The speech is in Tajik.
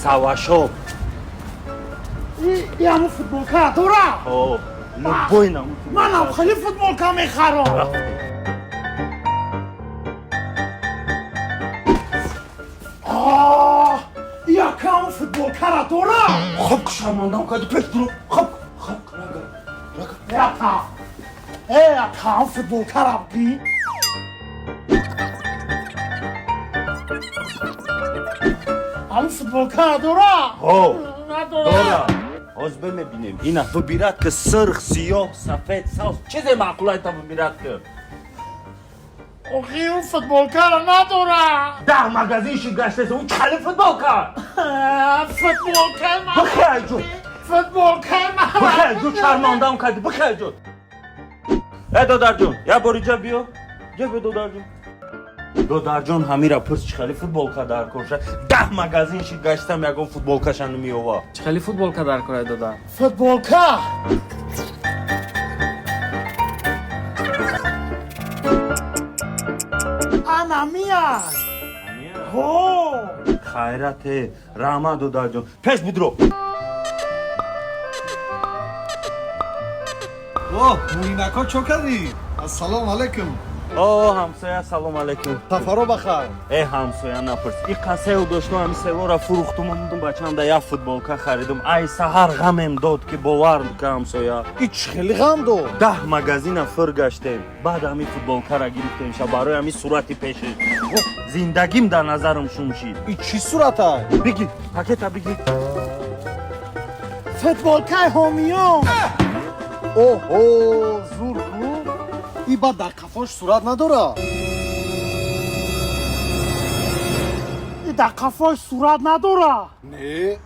Савашоб. И ҳамун футболка дора? О, любой намуд. Манам хеле футболка мехарам. Якам футболкара дора? Хоб, шармандам кади, пеш дуро. Хоб, хоб, рага. Рага. Ята. Э, якам футболкара би. Ҳамун футболкара дора? О, надора. Дора. Ҳоз бимебинем. Ина выбирать ки: сирх, сиёҳ, сафед, савз. Чизе маъқулайта выбирать ки. Охи, ӯ футболкара надора. 10 магазин ши гаштеса, ӯ чали футболка. Футболкаи ман. Бихай ҷо. Футболкаи ман. Бихай ҷо, шармандам кади, бихай ҷо. Э, додарҷон, як бор иҷа биё. Ҷа биё, додарҷон. Додарҷон, ҳамира пурс, чӣ хели футболка дар кор ша. 10 магазин ши гаштам, ягон футболкаша намеёва. Чӣ хели футболка дар кора, додар? Футболка. Ана мияй. Ҳо. Хайрате, раҳмат, додарҷон. Пеш будро. О, муинако, чо кардӣ? Ассалому алайкум. О, ҳамсоя, салом алайкум. Сафаро бахайр. Э, ҳамсоя, напурс. И қасеу доштум, ҳами севора фурӯхтум, омудум, бачаамда як футболка харидум. Ай саҳар ғамем дод, ки бовар ка, ҳамсоя. И чӣ хеле ғам дод? 10 магазина фир гаштем, баъд ҳами футболкара гирифтем ша, барои ҳами сурати пеши зиндагим дар назарам шум шид. И чӣ сурата? Биги, пакета биги. Футболкаи ҳомиён. Оҳо, зур ку. И баъд дар қафош сурат надора? И дар қафош сурат надора? Не.